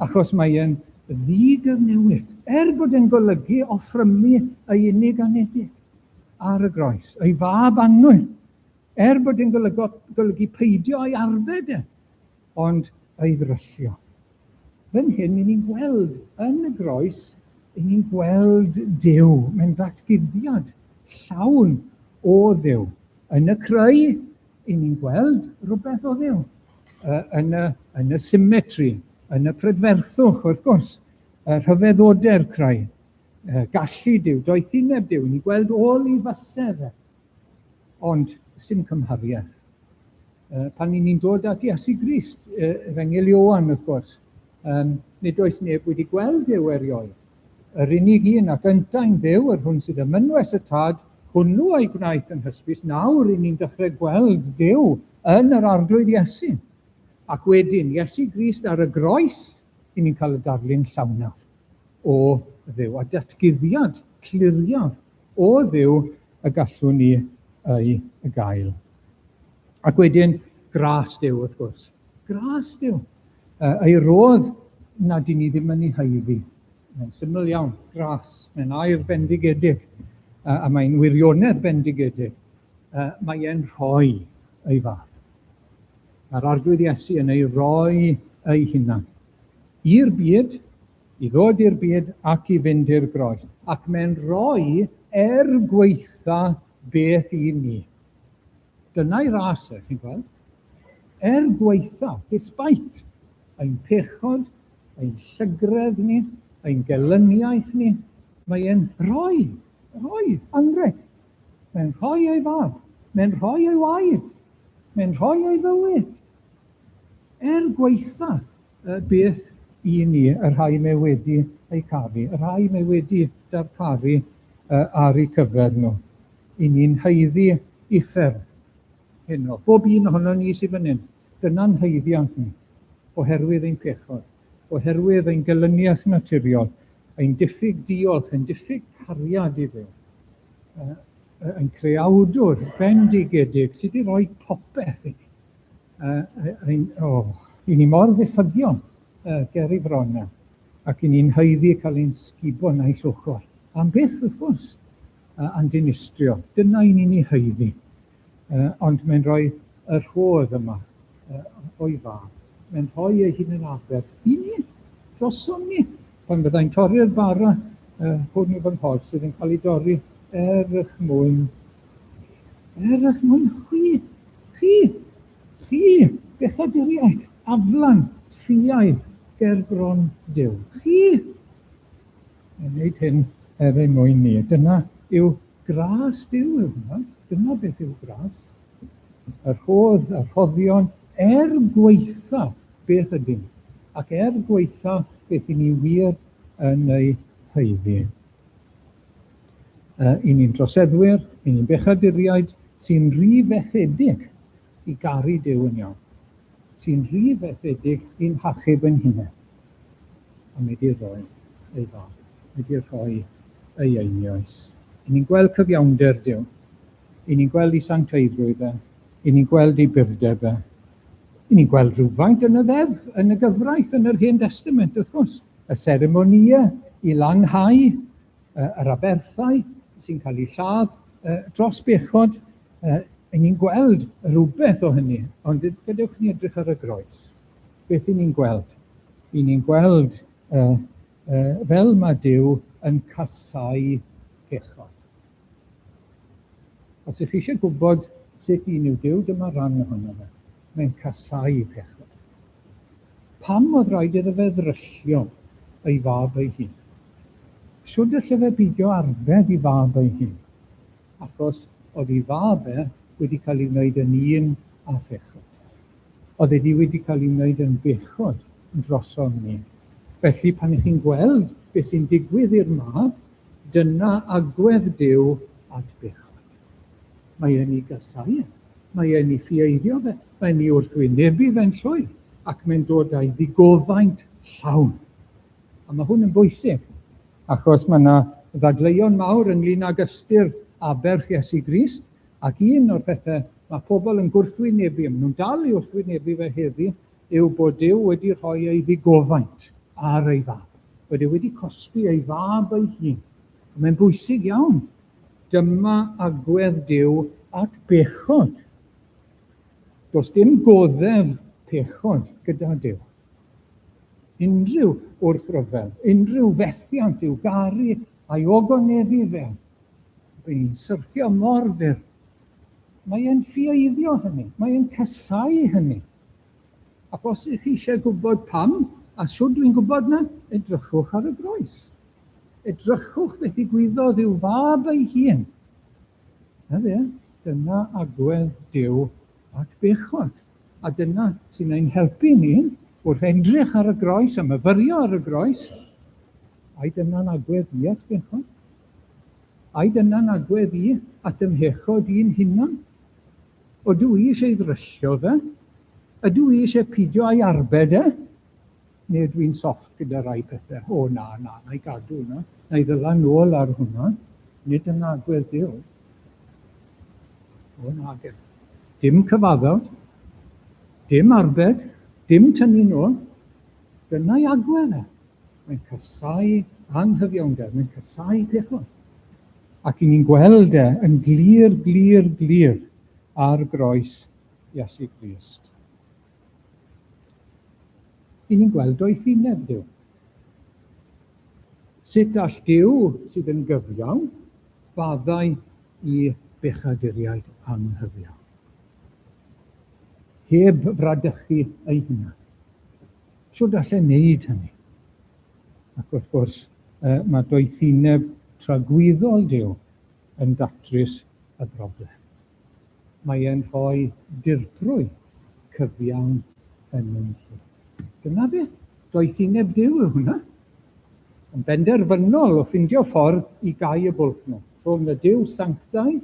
Achos mae e'n ddigyfnewid, er bod e'n golygu offrymu ei unig anedig ar y groes, ei fab annwyl, er bod e'n golygu, golygu peidio ei arbed e, ond ei ddryllio. Fan hyn, i ni'n gweld yn y groes, i ni'n gweld Duw. Mae'n ddatguddiad llawn o Dduw. Yn y creu, i ni'n gweld rhywbeth o Dduw. Yn y, yn y symmetry, yn y prydferthwch, wrth gwrs, y rhyfeddodau'r creu, gallu Duw, doethineb Duw, i ni'n gweld ôl i fysedd e. Ond, sim cymhariaeth. Pan ni'n dod at Iesu Grist, Efengyl Ioan wrth gwrs, nid oes neb wedi gweld Duw erioed. Yr unig un ac yntau'n Dduw, yr hwn sydd ym mynwes y Tad, hwnnw a'i gwnaeth yn hysbys. Nawr i ni'n dechrau gweld Duw yn yr Arglwydd Iesu. Ac wedyn, Iesu Grist ar y groes, i ni'n cael y darlun llawnaf o Dduw, a datguddiad cliriaf o Dduw y gallwn ni ei gael. Ac wedyn, gras Duw, wrth gwrs. Gras Duw. Ei rodd nad i ni ddim yn ei haeddu. Mae'n syml iawn, gras. Mae'n air bendigedig, a mae'n wirionedd bendigedig. Mae e'n rhoi ei fab. Mae'r Arglwydd Iesu yn ei roi ei hunan i'r byd, i ddod i'r byd ac i fynd i'r groes. Ac mae'n rhoi er gweitha beth i ni. Dyna'i ras e, chi'n gweld. Er gwaetha, despite, ein pechod, ein llygredd ni, ein gelyniaeth ni, mae e'n rhoi, rhoi anrheg. Mae'n rhoi ei fab, mae'n rhoi ei waed, mae'n rhoi ei fywyd. Er gwaetha beth i ni, y rhai mae wedi eu caru, y rhai mae wedi darparu ar eu cyfer nhw. I ni'n haeddu uffern heno. Bob un ohono ni sydd fan hyn, dyna'n haeddiant ni, oherwydd ein pechod, oherwydd ein gelyniaeth naturiol, ein diffyg diolch, ein diffyg cariad i Dduw, ein creawdwr bendigedig sydd wedi rhoi popeth i ni. Ein, oh, i ni mor ddiffygion ger ei fron e, ac i ni'n haeddu cael ein sgubo naill ochr. Am byth, wrth gwrs, a'n dinistrio. Dyna i ni'n ei haeddu. Ond mae'n rhoi y rhodd yma o'i fab. Mae'n rhoi ei hun yn aberth i ni, drosom ni. Pan fyddai'n torri'r bara, hwn yw fy nghorff sydd yn cael ei dorri er eich mwyn. Er eich mwyn chwi. Chi, chi, bechaduriaid, aflan, ffiaidd, ger bron Duw. Chi! Mae'n gwneud hyn er ein mwyn ni. Dyna yw gras Duw yw hwnna. Dyna beth yw gras. Y rhodd, y rhoddion, er gwaetha beth ydym, ac er gwaetha beth i ni wir yn ei haeddu. I ni'n droseddwyr, i ni'n bechaduriaid sy'n rhy fethedig i garu Duw yn iawn, sy'n rhy fethedig i'n hachub ein hunain, a mae 'di roi ei fab. wedi rhoi ei einioes. I ni'n gweld cyfiawnder Duw. I ni'n gweld ei sancteiddrwydd e. I ni'n gweld ei burdeb e. I ni'n gweld rhywfaint yn y ddeddf, yn y gyfraith, yn yr Hen Destament, wrth gwrs. Y seremonïau i lanhau, yr aberthau sy'n cael eu lladd dros bechod. I ni'n gweld rhywbeth o hynny, ond gadewch ni edrych ar y groes. Beth i ni'n gweld? I ni'n gweld fel mae Duw yn casau pechod. Os ych chi eisiau gwybod sut un yw Duw, dyma ran ohono fe. Mae'n casau pechod. Pam oedd rhaid iddo fe ddryllio ei fab ei hun? Shwd alle fe bidio arbed i fab ei hun? Achos oedd ei fab e wedi cael ei wneud yn un â phechod. Oedd e di wedi cael ei wneud yn bechod drosom ni. Felly pan ych chi'n gweld beth sy'n digwydd i'r mab, dyna agwedd Duw at bechod. Mae e'n ei gasau e. Mae e'n ei ffieiddio fe. Mae'n ei wrthwynebu fe'n llwyr. Ac mae'n dod â'i ddigofaint llawn. A mae hwn yn bwysig, achos mae yna ddadleuon mawr ynglyn ag ystyr aberth Iesu Grist, ac un o'r pethau mae pobl yn gwrthwynebu, maen nhw'n dal i wrthwynebu fe heddi, yw bod Duw wedi rhoi ei ddigofaint ar ei fab. Bod e wedi cosbi ei fab ei hun. Mae'n bwysig iawn. Dyma agwedd Duw at bechod. Does dim goddef pechod gyda Duw. Unrhyw wrthryfel, unrhyw fethiant i'w garu a'i ogoneddu fe. Ry'n ni'n syrthio mor fyr. Mae e'n ffieiddio hynny, mae e'n casau hynny. Ac os ych chi eisiau gwybod pam, a shwd dwi'n gwybod 'na, edrychwch ar y groes. Edrychwch beth ddigwyddodd i'w fab ei hun. Na fe, dyna agwedd Duw at bechod. A dyna sy'n ein helpu ni wrth edrych ar y groes a myfyrio ar y groes. Ai dyna'n agwedd i at bechod? Ai dyna'n agwedd i at ym mhechod i'n hunan? Odw i eisiau ei ddryllio fe? Ydw i eisiau pidio a'i arbed e? Neu ydw i'n soft gyda rai pethau? O na, na, na i gadw hwnna. Na i ddyla nôl ar hwnna. Nid dyna agwedd Duw. O na, dim. Dim cyfaddawd, dim arbed, dim tynnu nôl. Dyna'i agwedd e. Mae'n casau anghyfiawnder, mae'n casau pechod. Ac i ni'n gweld e yn glir, glir, glir ar groes Iesu Grist. I ni'n gweld doethineb Duw. Sut all Duw sydd yn gyfiawn faddau i bechaduriaid anghyfiawn? Heb fradychu ei hunan. Shwd all e wneud hynny? Ac wrth gwrs, mae doethineb tragwyddol Duw yn datrys y broblem. Mae e'n rhoi dirprwy cyfiawn yn ein lle. Dyna fe, doethineb Duw yw hwnna. Yn benderfynol o ffindio ffordd i gau y bwlch 'na, rhwng y Duw sanctaidd,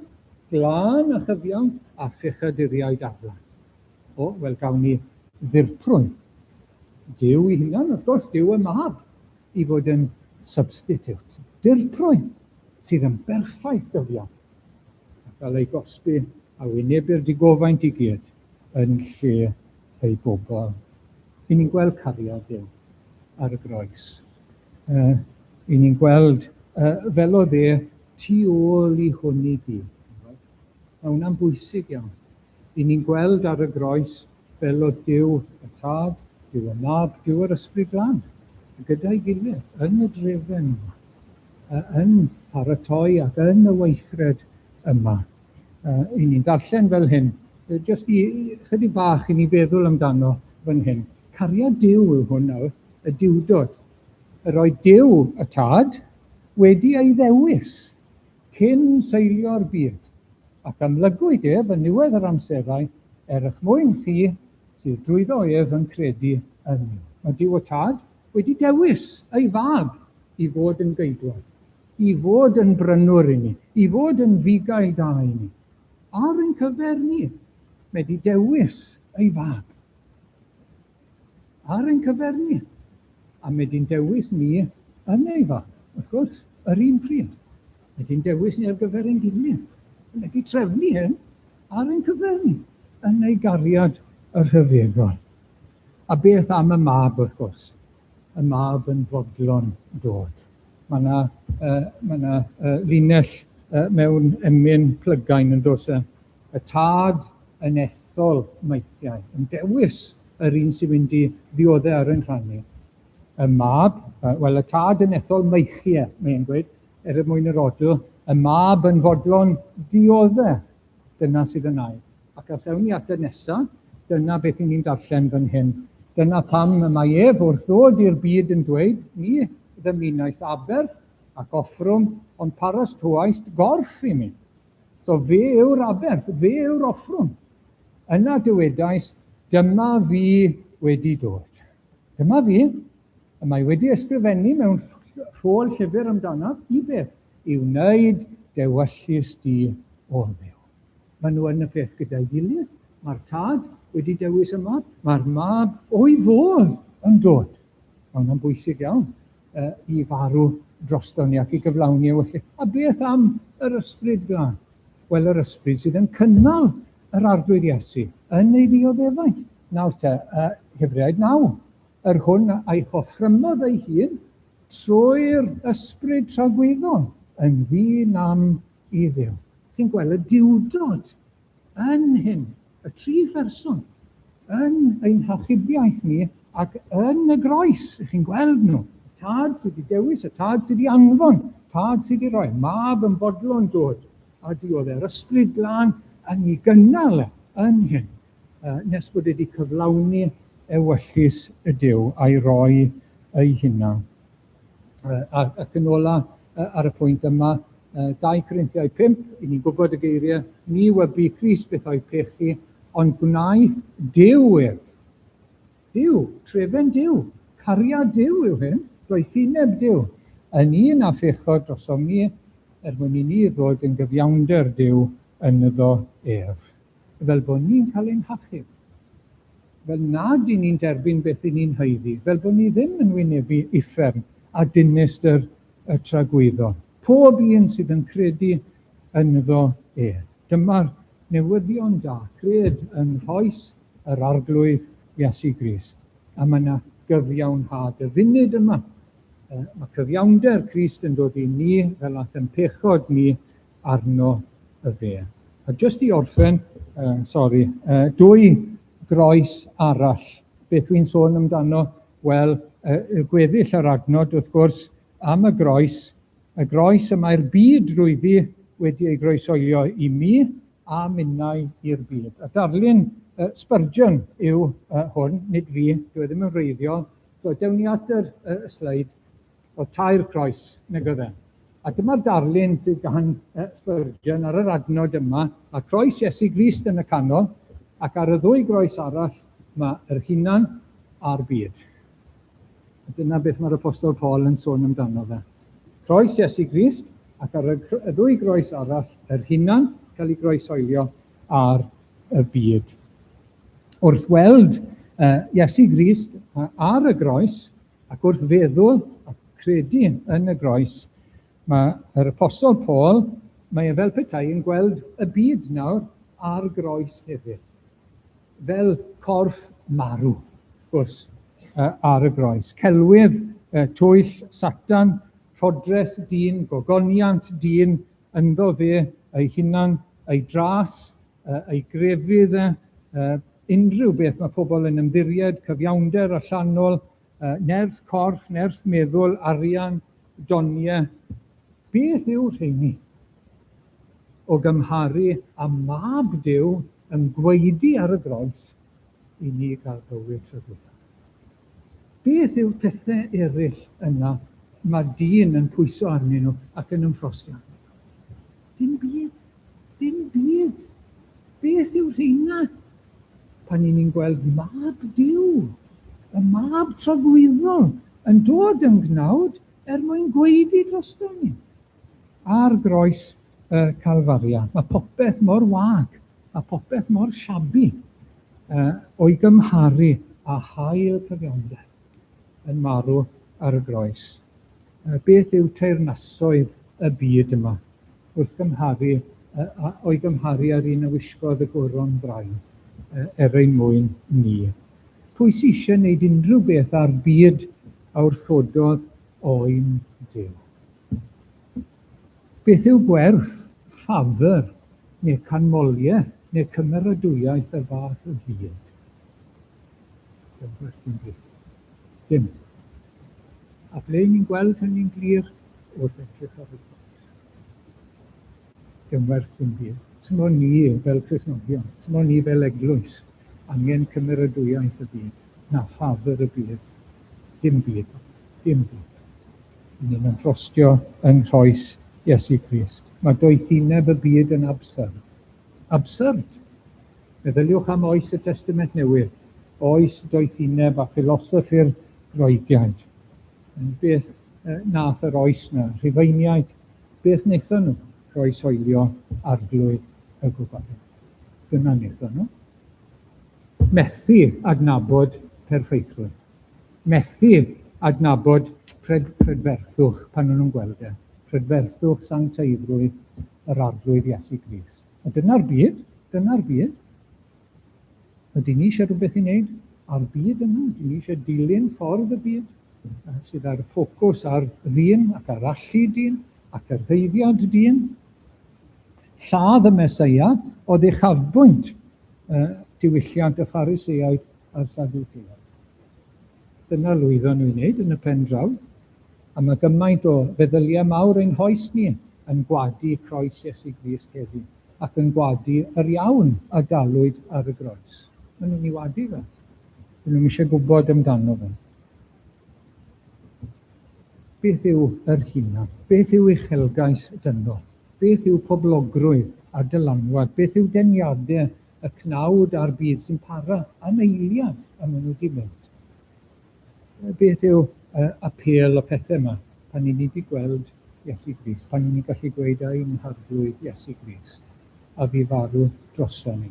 glân a chyfiawn, a phechaduriaid aflan. O, wel gawn ni ddirprwy. Duw ei hunan, wrth gwrs, Duw y Mab, i fod yn substitute. Dirprwy sydd yn berffaith gyfiawn. A cael ei gosbi a wynebu'r digofaint i gyd yn lle ei bobl. I ni'n gweld cariad Duw ar y groes. I ni'n gweld fel oedd e tu ôl i hwn i gyd. Mae hwnna'n bwysig iawn. I ni'n gweld ar y groes fel oedd Duw y Tad, Duw y Mab, Duw yr Ysbryd Glân, gyda'i gilydd yn y drefen yma, yn paratoi ac yn y weithred yma. I ni'n darllen fel hyn, jyst i chydig bach i ni feddwl amdano fan hyn. Cariad Duw yw hwn nawr, y Duwdod. Yr oedd Duw y Tad wedi ei ddewis cyn seilio'r byd, ac amlygwyd ef yn niwedd yr amserau, er eich mwyn chi sydd drwyddo ef yn credu yn Nuw. Mae Duw y Tad wedi dewis ei Fab i fod yn geidwad, i fod yn brynwr i ni, i fod yn fugail da i ni. Ar ein cyfer ni, mae wedi dewis ei Fab. Ar ein cyfer ni. A mae wedi'n dewis ni yn ei Fab. wrth gwrs, yr un pryd. Mae di'n dewis ni ar gyfer ein gilydd. Mae di trefnu hyn ar ein cyfer ni, yn ei gariad y rhyfeddol. A beth am y mab, wrth gwrs? Y mab yn fodlon dod. Mae yna uh, mae yna, uh, linell uh, mewn emyn plygain yn dos e. Y tad yn ethol maethiau, yn dewis yr un sy'n mynd i ddioddau ar ein rhan ni. Y mab, wel y tad yn ethol meichiau, mae'n gweud, er y mwyn yr odl, y mab yn fodlon dioddau. Dyna sydd yn ail. Ac os ewn ni at y nesa, dyna beth i ni'n darllen fan hyn. Dyna pam y mae ef wrth ddod i'r byd yn dweud, ni ddymunais aberth ac offrwm, ond parastoaist gorff i mi. So fe yw'r aberth, fe yw'r offrwm. Yna dywedais, dyma fi wedi dod. Dyma fi, y mae wedi ysgrifennu mewn rhôl llyfr amdanaf, i beth? I wneud dewyllys di o Dduw. Maen nhw yn y peth gyda'i gilydd. Mae'r tad wedi dewis y mab. Mae'r mab o'i fodd yn dod. Mae hwnna'n bwysig iawn uh, i farw drosto ni ac i gyflawni ewyllys. A beth am yr ysbryd glân? Wel, yr ysbryd sydd yn cynnal yr Arglwydd Iesu yn ei ddioddefaint. Nawr te, uh, Hebreaid 9, yr hwn a'i hoffrymodd ei hun trwy'r ysbryd tragwyddol yn ddi-nam i Dduw. Chi'n gweld y duwdod yn hyn, y tri pherson, yn ein hachubiaeth ni ac yn y groes, chi'n gweld nhw. Y tad sydd wedi dewis, y tad sydd wedi anfon, tad sydd wedi rhoi, mab yn fodlon dod a dioddef. Yr ysbryd glân yn ei gynnal e yn hyn, nes bod wedi cyflawni ewyllys y Duw a'i roi ei hunan. Ac yn ola ar y pwynt yma, 2 Corinthiaid 5, i ni'n gwybod y geiriau, ni wybu Crist beth oedd pechu, ond gwnaeth Duw ef. Duw, trefen Duw, cariad Duw yw hyn, doethineb Duw, yn un â phechod drosom ni, er mwyn i ni ddod yn gyfiawnder Duw ynddo ef. Fel bod ni'n cael ein hachub. Fel nad i ni'n derbyn beth i ni'n haeddu, fel bod ni ddim yn wynebu uffern a dinistr y tragwyddol. Pob un sydd yn credu ynddo e. Dyma'r newyddion da, cred yng nghoes yr Arglwydd Iesu Grist. A mae yna gyfiawnhad y funud yma. Mae cyfiawnder Crist yn dod i ni fel ath yn pechod ni arno y fe. A jyst i orffen, uh, sori, uh, dwy groes arall. Beth wy'n sôn amdano? Wel, uh, y gweddill yr adnod, wrth gwrs, am y groes, y groes y mae'r byd drwyddi wedi ei groesoelio i mi a minnau i'r byd. A darlun uh, Spurgeon yw uh, hwn, nid fi, dwi e ddim yn wreiddiol. So, dewn ni at yr uh, sleid. Oedd tair croes, nag oedd e? A dyma'r darlun sydd gan Spurgeon ar yr adnod yma. Mae croes Iesu Grist yn y canol, ac ar y ddwy groes arall mae yr hunan a'r byd. A dyna beth mae'r Apostol Paul yn sôn amdano fe. Croes Iesu Grist, ac ar y, y ddwy groes arall, yr hunan cael ei groesoelio ar y byd. Wrth weld uh, Iesu Grist ar y groes, Ac wrth feddwl a credu yn y groes, mae yr Apostol Paul, mae e fel petai yn gweld y byd nawr ar groes hefyd. Fel corff marw, wrth gwrs, ar y groes. Celwydd, twyll, Satan, rhodres dyn, gogoniant dyn, ynddo fe ei hunan, ei dras, ei grefydd e, unrhyw beth mae pobl yn ymddiried, cyfiawnder allanol, nerth corff, nerth meddwl, arian, doniau. Beth yw rheini o gymharu â mab Duw yn gwaedu ar y groes i ni gael bywyd tragwyddol? Beth yw'r pethau eraill yna mae dyn yn pwyso arnyn nhw ac yn ymffrostio arnyn nhw? Dim byd. Dim byd. Beth yw'r rheina? Pan i ni'n gweld mab Duw, y mab tragwyddol, yn dod yn gnawd er mwyn gwaedu drosto ni. Ar groes y Calfaria, mae popeth mor wag, a popeth mor shabby uh, o'i gymharu â hael cyfiawnder yn marw ar y groes. Beth yw teyrnasoedd y byd yma wrth gymharu, o'i gymharu â'r un a wisgodd y goron ddrain er ein mwyn ni? Pwy sy'n eisiau gwneud unrhyw beth â'r byd a wrthododd oen Duw? Beth yw gwerth ffafr neu canmoliaeth neu cymeradwyaeth y fath fyd? Dim gwerth dim byd. Dim. A ble ni'n gweld hynny'n glir? Wrth edrych ar y croes. Dim werth dim byd. Smo ni fel Cristnogion, smo ni fel eglwys, angen cymeradwyaeth y byd, na ffafr y byd. Dim byd. Dim byd. Ni'n ymffrostio yng nghroes Iesu Grist. Mae doethineb y byd yn absurd. Absurd! Meddyliwch am oes y Testament Newydd, oes doethineb a philosophi'r Groegiaid. Beth nath yr oes 'na? Rhufeiniaid, beth wnaethon nhw? Croeshoelio Arglwydd y Gofodau. Dyna wnaethon nhw. Methu adnabod perffeithrwydd. Methu adnabod prydferthwch pan o'n nhw'n gweld e. Prydferthwch sancteiddrwydd yr Arglwydd Iesu Grist. A dyna'r byd, dyna'r byd. Ydy ni eisiau rhywbeth i wneud â'r byd yma? Ydy ni eisiau dilyn ffordd y byd sydd ar ffocws ar ddyn ac ar allu dyn ac ar haeddiad dyn? Lladd y Meseia oedd uchafbwynt diwylliant y Phariseaid a'r Sadwceaid. Dyna lwyddon nhw i wneud yn y pen draw. A mae gymaint o feddyliau mawr ein hoes ni yn gwadu croes Iesu Grist heddiw, ac yn gwadu yr iawn a dalwyd ar y groes. Maen nhw'n ei wadu fe. Dyn nhw'm eisiau gwybod amdano fe. Beth yw yr hunan? Beth yw uchelgais dynol? Beth yw poblogrwydd a dylanwad? Beth yw deniadau y cnawd a'r byd sy'n para am eiliad a maen nhw wedi mynd? Beth yw apêl y pethau yma pan i ni wedi gweld Iesu Grist, pan i ni'n gallu gweud ein Harglwydd Iesu Grist, a fu farw droson ni?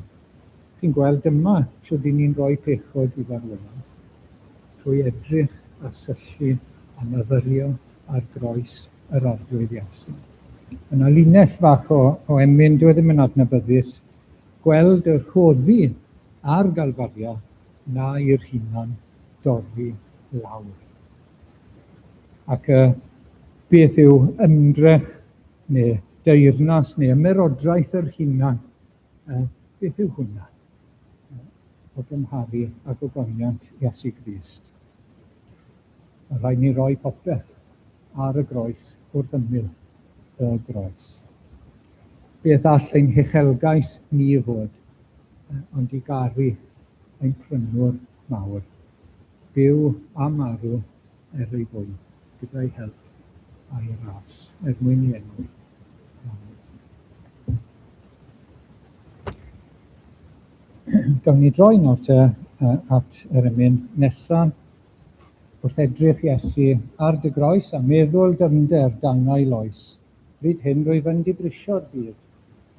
Chi'n gweld dyma shwd i ni'n rhoi pechod i farwolaeth, trwy edrych a syllu a myfyrio ar groes yr Arglwydd Iesu. Yna linell fach o, o emyn, dyw e ddim yn adnabyddus, gweld y rhoddi ar Galfaria na i'r hunan dorri lawr. Ac beth yw ymdrech neu deyrnas neu ymerodraeth yr hunan? Beth yw hwnna? O gymharu â gogoniant Iesu Grist. Mae rhaid ni roi popeth ar y groes wrth ymyl y groes. Beth all ein huchelgais ni fod ond i garu ein Prynwr mawr, byw a marw er ei fwyn, gyda'i help a'i ras, er mwyn i enw. Amen. Gawn ni droi nawr te at yr emyn nesaf. Wrth edrych Iesu ar dy groes a meddwl dyfnder dangau loes, bryd hyn rwyf yn dibrisio'r byd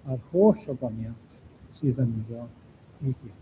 a'r holl ogoniant sydd ynddo ei hun.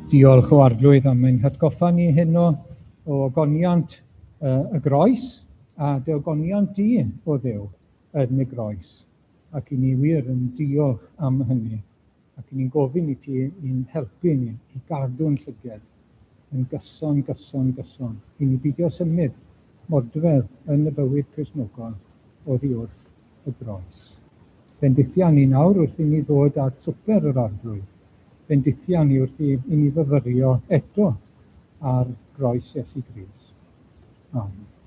Diolch o Arglwydd am ein hatgoffa ni heno o ogoniant y groes a dy ogoniant di o Dduw yn y groes. Ac i ni wir yn diolch am hynny. Ac i ni'n gofyn i ti i'n helpu ni i gadw'n llyged yn gyson, gyson, gyson. I ni beidio symud modfedd yn y bywyd Cristnogol oddi wrth y groes. Bendithia ni nawr wrth i ni ddod at swper yr Arglwydd. Bendithia ni wrth i ni fyfyrio eto ar groes Iesu Grist. Amen.